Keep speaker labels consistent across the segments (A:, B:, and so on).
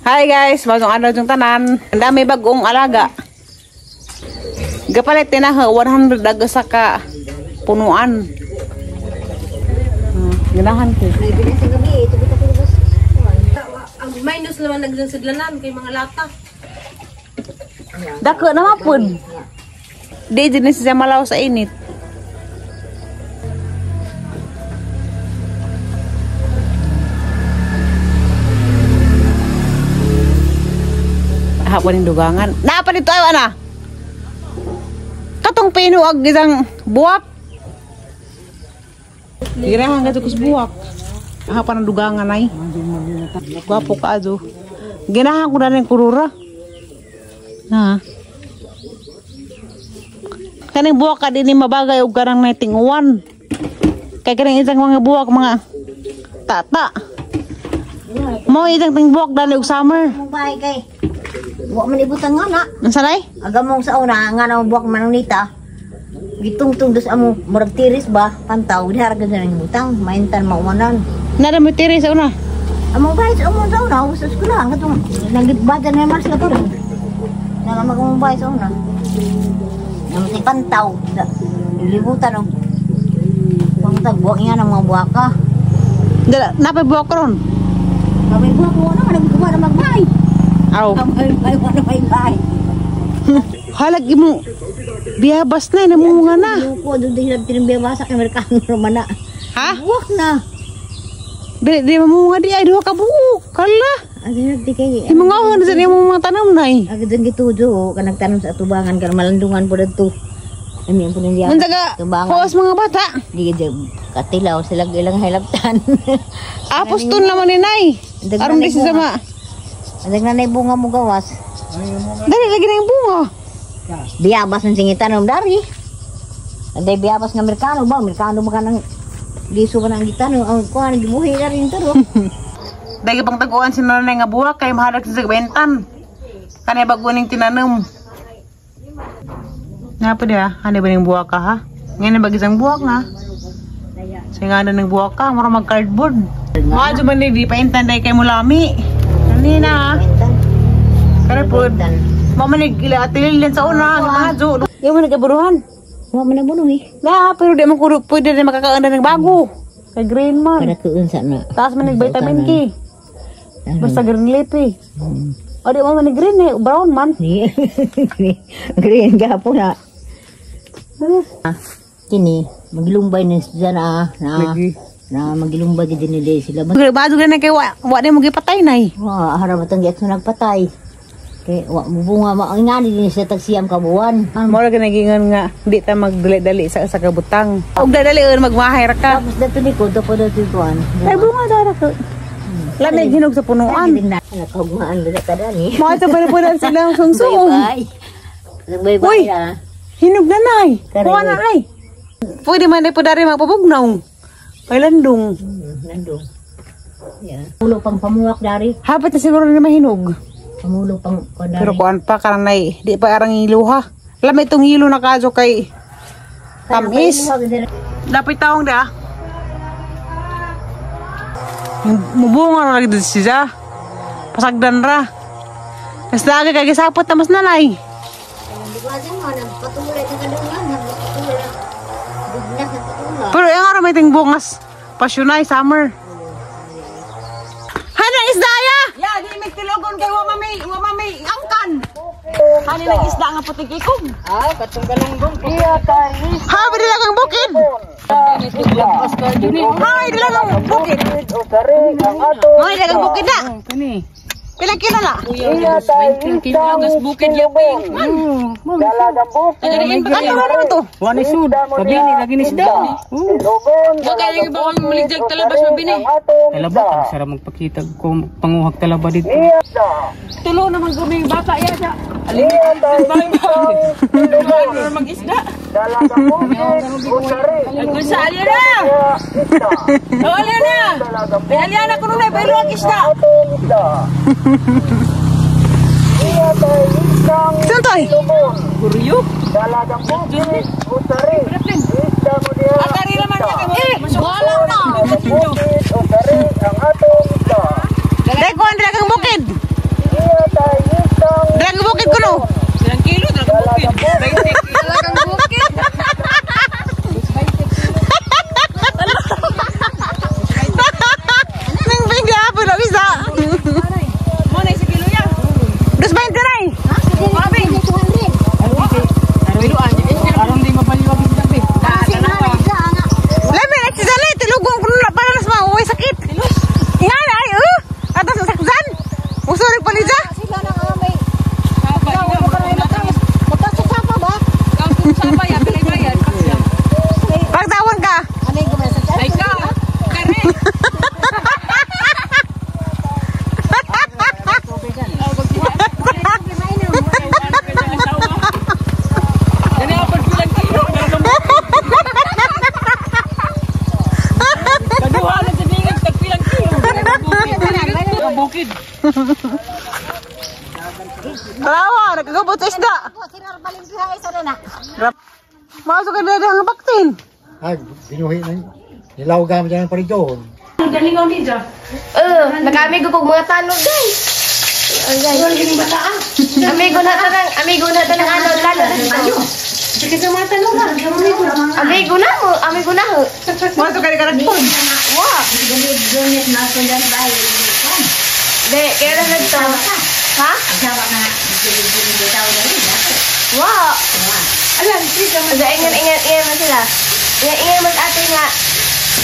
A: Hi guys, bagong araw yung tanan. Ang dami bagong alaga. Gapalit din na 100 daga sa ka punuan. Ganahan ko.
B: Ang minus naman nagsansidlanan kay mga lata.
A: Dako naman pud. Di din siya malaw sa init. Hapon yung dugangan. Napa dito ay ana. Katong pino ag isang buwak. Girahan ka kus buwak. Hapon ang dugangan ay. Gwapo ka ato. Ginahan ko na rin kurura. Ha. Kaning buwak ka din mabagay og karang 91. Kay kaning isang mga buwak mga tata. Mo isang ting buwak dali og summer.
C: Mabay kay. Buwak man ibutang nga na.
A: Unsa lay?
C: Agamong sa una nga na buwak man nita. Gitungtong dos amo murag tiris ba pantaw di harga sa butang maintan mauwanan.
A: Nara mo tiris sa una.
C: Among bayad sa among sa una sa eskwela katong nagibada na man sila to. Nagamag bayad sa una. Namatay pantaw. Libutan og pangtag buwak nga ng mga buwaka.
A: Dala napay buwak ron.
C: Napay buwak mo na nagkuha na magbay.
A: Aw.
C: Ay wala may bay.
A: Halag imo biyabas na namunga na.
C: Ko do di tinbiyabasa kay Amerikano man na.
A: Ha?
C: Buwak na.
A: Di di mamunga di ay duha ka buok. Kala.
C: Adi di kay.
A: Imong sa imong mga tanom nay.
C: Agi dun gitujo kanang tanom sa atubangan kan malandungan po dadto. Ami ang punin diya.
A: Unsa ka? Huwas mga bata.
C: Di gid katilaw sila ilang hilabtan.
A: Apos tun naman ni nay. Aron di siya ma.
C: Adag na nay bunga mo gawas.
A: Dali lagi na yung bunga.
C: Biyabas ng singitan ng dari. Aday biyabas ng Amerikano ba? Amerikano ba ka ng liso ba ng gitano? Ang kuhan, gibuhi na rin ito.
A: Dahil pang taguan si nanay nga buwak kay mahalag sa gwentan. Kanay bago ning tinanom. Nga pa diha, ano ba ning buwak ka ha? Ngayon na isang buwak na. Sa nga na ng buwak ka, mura mag cardboard. Mga man di paintan dahil kay mulami. Kanina ha? Kaya po, mamanig ila atililin sa una, mga jo. Yung mo nag-aburuhan?
C: Huwag mo nagbunuh eh.
A: Na, pero di man kuro, pwede rin makakaanda ng bago. Kay green man.
C: Para kuun sa na.
A: Taas man nag-vitamin K. Basta green leaf eh. O di man green eh, brown man.
C: Green gapo na. Kini, magilumbay na siya na. Na magilumbay gid nila sila.
A: Bago na kay wa di mo gipatay nay.
C: Wa harap atong giatso nagpatay. Kay wa mubunga ma ang ngani din siya tag siyam ka buwan.
A: Mora ginagingon nga di ta magdali-dali sa kabutang. Og dadali magmahay ra ka.
C: Tapos dato ni ko dato dato kuan.
A: Ay bunga dara ko. Lamig hinog sa punuan.
C: Nakahugmaan dili ka dani.
A: Mo ato pa po sila ang sungsung.
C: Bye bye.
A: Hinog na nay. Kuha na ay. Pwede man po dari magpabugnaw. Kay landong.
C: Landong. Yeah. Pulo pang pamuwak dari.
A: Hapit na siguro na mahinog.
C: Pamulo pang kuan dari.
A: Pero kuan pa karang nay, di pa arang hilo ha. Alam itong hilo na kadyo kay tamis. Dapat taong da. Mubunga ra lagi siya. Pasagdan ra. Basta aga kay gisapot na mas nanay. Pero yung araw may ting bungas. Pasyunay, summer. Hana isda ya! Ya, di may tilogon kay wa mami angkan. Hani nang isda nga puting ikog.
B: Ay, katong galunggong.
A: Ha, dili lang ang bukid. Hay, dili lang ang bukid. Hay, dili lang bukid na.
B: Kani.
A: Pilang kilo na?
B: Kilos bukid yaping.
A: Ano na to?
B: Wani sud. Mabini lagi ni sida. Wa kay ba kang maligdag talabas mabini. Talaba tag sara magpakita ko panguhag talaba dito. Tulo naman kami bata ya sa. Alin mag-isda. Kung sa alina. Oh, alina. Bay alina kuno na bayro ang isda.
A: Saan to ay?
B: Kuryo. Atari naman niya kay wala na.
A: Dai ko ang dalagang bukid.
D: Talagang bukid.
A: Nang bigla po na isa.
B: Mo na sa kilo ya.
A: 2.20 ray.
B: Aron di mabaliwag ang gabi.
A: Lami na si Zalay, tulugong ko na para sa mga uwi sakit. Nga na ay, atas sa sakzan. Usurig palija.
C: Sila na nga may magkasasapa ba?
B: Kung sapa ya, pilay bayad.
A: Pagtawan ka.
C: Ano yung gumasa?
B: Ay ka. Kare. Dani ako bilang kilo. Kaduha na sa bingag, tagpilang kilo. Bukid.
A: Tarawa, nagkagabot sa isda. Masok ka na ang baktin.
E: Ay, binuhi na. Nilawgan mo dyan ang paridyon.
D: Nakaamigo kog mga tanod guys. Amigo na tanang, amigo na tanang ano, lalo dito. Amigo na mo, amigo na ho.
A: Masok ka na karagpon.
D: Wa. De, kaya na nagto. Ha? Wa. Alam, ingan ingan ingan man sila. Ingan ingan man ate nga.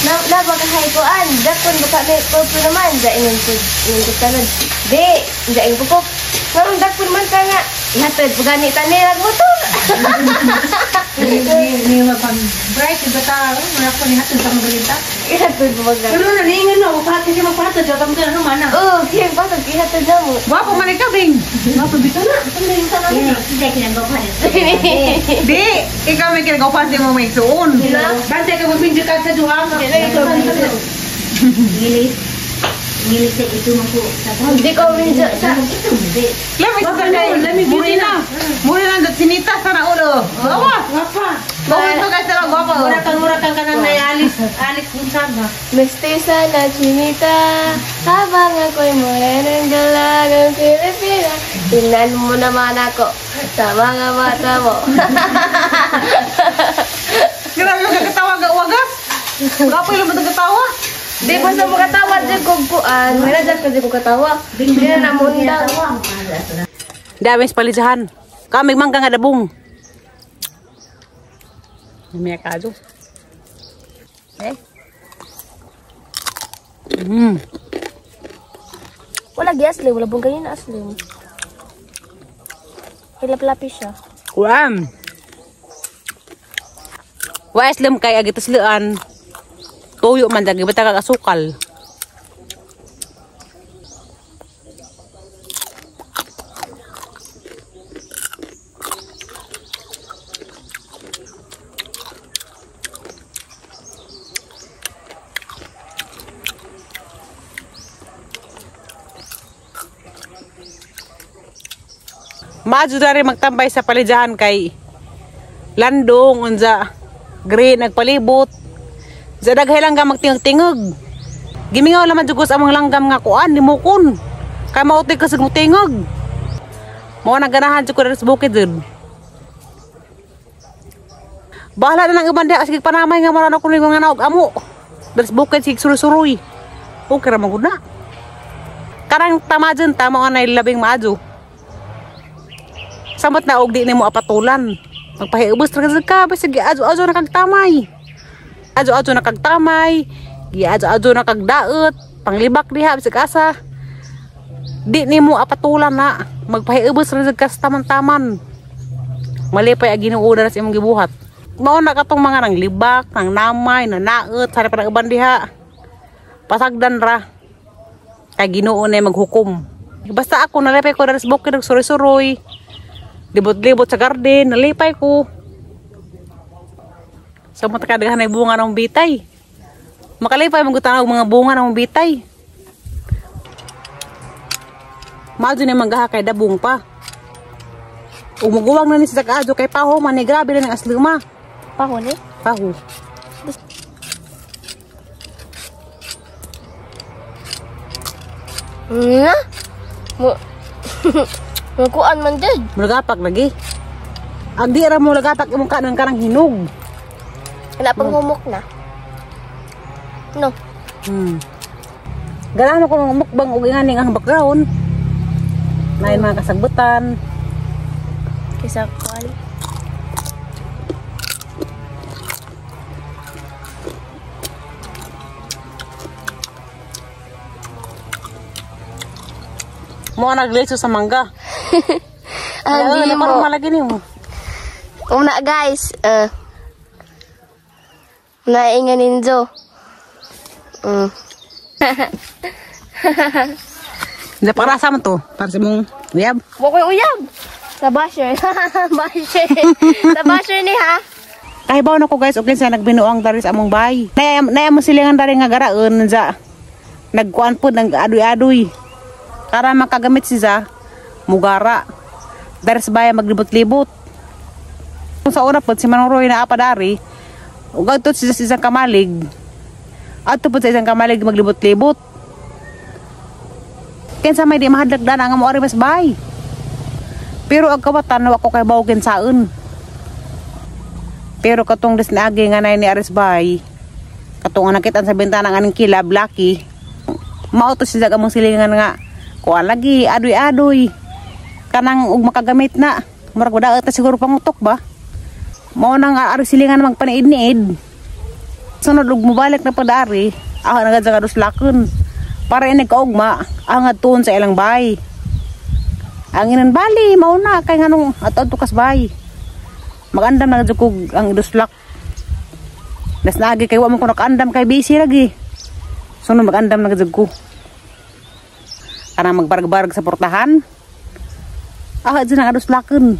D: Na na baka haykuan, dakon baka may purple naman, da ingan ko ingan ko tanon. Di, da ingan ko. Ngarong dakon man ka nga. Ihatod pagani tani lag motor.
A: Ni bright iba ta, wala ko ni hatod sa mabalita.
D: Ihatod baga.
A: Pero na ningan no, pati siya magpahatod sa tamo na mana.
D: Oh, kaya pa ihatod na mo.
A: Gwapo man ikaw, Bing. Gwapo bitaw na. Di, ikaw may kinagapan si mo may suon.
B: Bantay ka magpinjo ka sa duha.
D: Hindi ko minjo sa
A: Lami sa kay. Muri na. Muri na sinita sa na ulo. Gwapo.
B: Gwapa.
A: Gwapo ito guys, talaga gwapo.
B: Mura kang kanang na Alice, Alex Gonzaga.
D: Mestiza na chinita, habang ako'y morenong dalagang Pilipina, tingnan mo naman ako sa mga mata mo.
A: Grabe yung kagatawa ga wagas. Gwapo yung lumot katawa.
D: Di ba sa makatawa di ko kuan, may na ko di ko katawa. Di na namundang.
A: Dami sa palisahan. Kami mangga nga dabong. May kajo. Eh.
D: Wala gi asli, wala bang ganyan asli. Hilap-lapi siya.
A: Kuan. Wa aslim kay agi taslian. Tuyo man dagi bata kag asukal. Maadyo na rin magtambay sa palijahan kay landong unsa green nagpalibot. Sa daghay langgam magtingog-tingog. Gimingaw laman jud ko sa among langgam nga kuan nimukon. Kay mauti ka sa tingog. Mao na ganahan jud ko sa bukid jud. Bahala na nang uban diha sige panamay nga mura na kuno nga naog amo. Diri sa bukid sige suroy-suroy. Okay ra man gud na. Karang tama dyan, tama ka na labing maadyo. Samot na og di nimo apatulan. Magpahiubos ra ka basta sige adyo-adyo na kag tamay. Adyo-adyo na kag tamay, giadyo-adyo na kag daot, panglibak diha bisag asa. Di nimo apatulan na magpahiubos ra ka sa taman-taman. Malipay ang Ginoo na sa imong gibuhat. Mao na katong mga nang libak, nang namay, nanaot, sa pa uban diha. Pasagdan ra. Kay Ginoo na maghukom. Basta ako nalipay ko diri sa bukid og suroy-suroy. Libot-libot sa garden, nalipay ko. Sa mga kadaghan ay bunga ng bitay. Makalipay magutang og mga bunga ng bitay. Maadyo ni manggaha kay dabong pa. Umuguwang na ni sa kaadyo kay paho man ni grabe na ng asluma.
D: Paho ni?
A: Paho.
D: Na? Mo Magkuan man dyan.
A: Mulagapak lagi. Agdi ra mo lagapak imong kanon kanang hinog.
D: Wala pang humok na. No.
A: Ganahan ko ng mukbang og ingani ang background. Naay mga kasagbutan.
D: Kisa kuan.
A: Mo nagleso sa mangga.
D: Ang di mo.
A: Malagi nimo.
D: Una guys, naingan ninjo.
A: Naparasa mo to para sa mong uyab.
D: Wa koy uyab. Sa basher. Basher. Sa basher ni ha.
A: Kahibaw na ko guys, okay sa nagbinuang dari sa among bahay. Naya mo silingan dari nga garaon za. Nagkuan pud nang aduy-aduy. Para makagamit si za mugara. Dari sa bahay maglibot-libot. Sa una pud si Manong Roy na apa dari. Ug adto siya sa isang kamalig. Adto pud sa isang kamalig maglibot-libot. Kinsa may di mahadlak dana nga moari mas bahay. Pero ang kawatan wa ko kay bawo kinsaon. Pero katong des naagi nga nay ni Aris bay. Katong nakitaan sa bintana nga aning kilab laki. Mao to siya among silingan nga kuan lagi aduy-aduy. Kanang og makagamit na. Murag wala ta siguro pangutok ba. Mao nang ari silingan magpaniid-niid. Sunod og mobalik na padari, ah nagadya nga duslakon. Para inig kaugma, ang adtuon sa ilang bay. Ang inan bali, mao na kay nganong adto kas bay. Magandam na jud kog ang duslak. Das naagi kay wa man ko nakaandam kay busy lagi. Sunod magandam na jud ko. Kanang magbarag-barag sa portahan. Ah, dyan ang duslakon.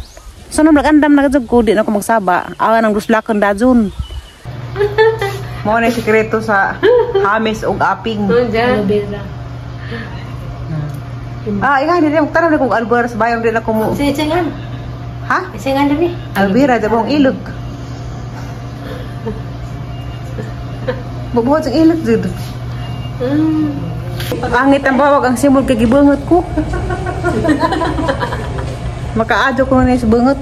A: Sunod magandam na jud ko, di na ko magsaba. Ah, nang duslakon dajon. Mao na sikreto sa hamis ug aping. Ah, ikaw dili mo tanom kog albuer sa bayon dili ako mo.
C: Singan.
A: Ha?
C: Singan dili.
A: Albira da bong ilog. Bubuhat sa ilog jud. Pangit ang bawag ang simul kay gibangot ko. Makaadyo ko na sa bangot.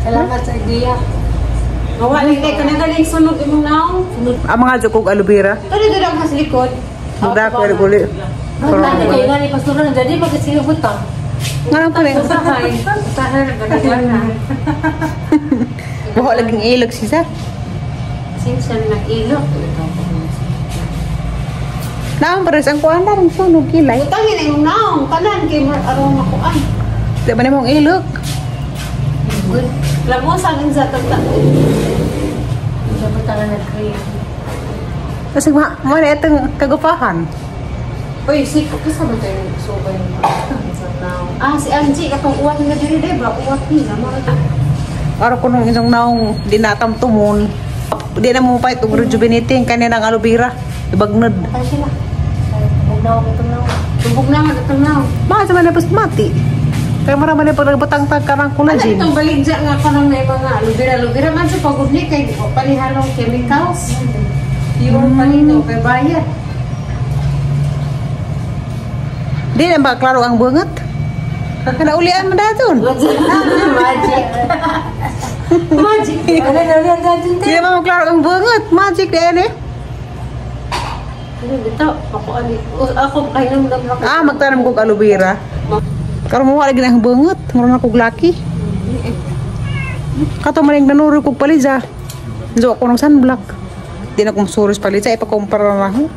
B: Salamat sa idea. Mawala kay kanang galing sunog imong naong.
A: Ang mga adyo kog aloe vera.
B: Dili dili ang sa likod.
A: Magdako eri guli.
B: Ano kayo nga ni pastor na dali pagkasilubot ta.
A: Nga pa rin.
B: Usahay. Usahay na ganyan na.
A: Buho laging ilog siya.
B: Sinsan na ilog.
A: Naam pares ang kuan na rin sunog kilay.
B: Utangin imong naong kanan kay aroma kuan.
A: Di ba nimong ilog?
B: Lamusan sa tagta. Dapat ka na nag-create.
A: Kasi mo na itong kagupahan.
B: Uy, si kisa ba tayo subay mo? Ah, si Angie, katong uwat nga diri day, bra uwat ni sama.
A: Araw ko nung isang naong di natamtumon. Di na mo pa itong rejuvenating kaninang aloe vera. Ibagnod.
C: Ano sila? Tubog na ako itong naong.
B: Tubog na nga itong naong.
A: Mga sa man na mati. Kaya marami na pagbatang-tang karang collagen.
B: Ano itong baligya nga kanang na mga aloe vera? Aloe vera man sa pagod ni kay panihalong chemicals. Pure pa nito, kay bayad.
A: Di na ba klaro ang bungat? Kanaulian mo daton.
B: Magic. Magic. Ano na ulian daton?
A: Di na ba klaro ang bungat? Magic di eh.
B: Ano bitaw? Ako ani ako kainam lang ako.
A: Ah, magtanam kog aloe vera. Karon mo lagi na ang bungat, mura na kog laki. Kato man ning nanuro kog palidya. Nzo ako ng sunblock. Di na kong suros palidya, ipakumpara na ako.